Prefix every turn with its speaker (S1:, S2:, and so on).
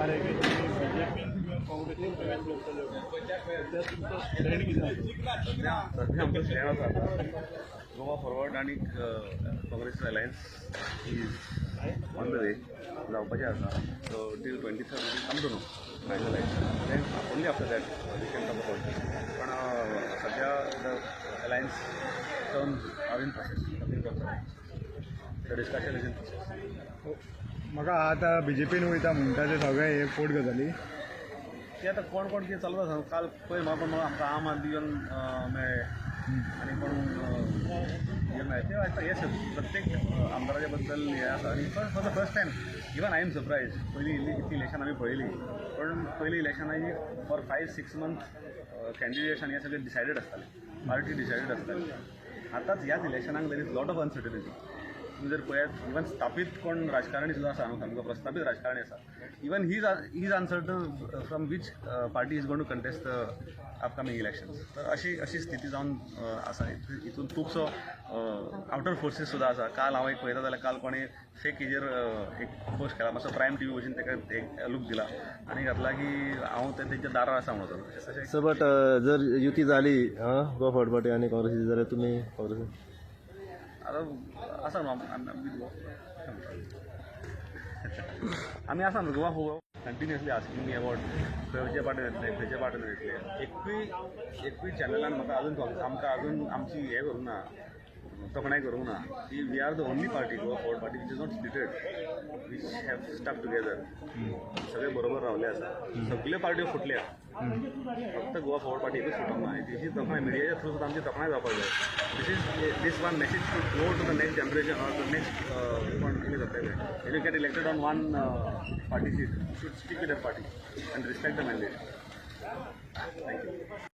S1: अरे की बीजेपीन किंवा काँग्रेसीन प्रवेश करतल्यो, सध्या तुमचो स्टँड कितें आसा?
S2: सध्या आमचो स्टँड आसा आतां, गोवा फॉरवर्ड आनी Congress alliance is on the way, जावपाचें आसा. So till 23rd we come to know finalize, then only after that we can talk about. पण सध्या the alliance terms are in process, nothing, the discussion is in process.
S3: म्हाका आतां बीजेपीन वयता म्हणटा ते सगळे हे फोट गजाली.
S2: ते आतां कोण कोण कितें चालू आसा. काल पळय म्हाका कोण आमकां आम आदमी येवन मेळ्ळे आनी कोण हे मेळ्ळे ते आतां. हे प्रत्येक आमदाराच्या बद्दल हें आसा आनी for the first time even I am surprise. पयलीं इल्ली इतली इलेक्शन आमी पळयली, पण पयलीं इलेक्शनाची फॉर 5-6 मंथ कॅन्डिडेट्स आनी हे सगळे डिसायडेड आसताले, पार्टी डिसायडेड आसताली. आतांच ह्याच इलेक्शनाक there is lot of uncertainty. तुमी जर पळयात, इवन स्थापीत कोण राजकारणी सुद्दां आसा न्हू, सामको प्रस्थापीत राजकारणी आसा, even he is uncertain from which party is going to contest the upcoming elections. तर अशी अशी स्थिती जावन आसा. हितून खुबसो आउटर फोर्सीस सुद्दां आसा. काल हांव एक पळयता जाल्यार काल कोणी फेक हेजेर एक पोस्ट केला, मातसो प्रायम टीव्ही भशेन ताका एक लूक दिला आनी घातला की हांव ते तेंच्या दारार आसा म्हणून तशें.
S4: सर, बट जर युती जाली गोवा फॉरवर्ड पार्टी आनी काँग्रेसीची जाल्यार तुमी काँग्रेस?
S2: आतां आसा न्हू, आमी आसा न्हू. Goa forward continuously asking me about खंयचे पार्टीन येतले, खंयचे पार्टीन येतले. एकूय एकूय चॅनलान म्हाका अजून आमकां अजून आमची हें करूंक ना, तोखणाय करूंक ना की we are the only party, Goa Forward Party, which is not splitted, which have stuck together. सगळे बरोबर रावले आसा. सगल्यो पार्ट्यो फुटल्या, फक्त गोवा फॉरवर्ड पार्टी एकूच फुटूंक ना. ही तोखणाय मिडियाच्या थ्रू सुद्दां आमची तोखणाय जावपाक जाय. This one message should go to the next generation or the next कोण कितें जातलें. When you get elected on one party seat, you should stick with that party and respect the mandate.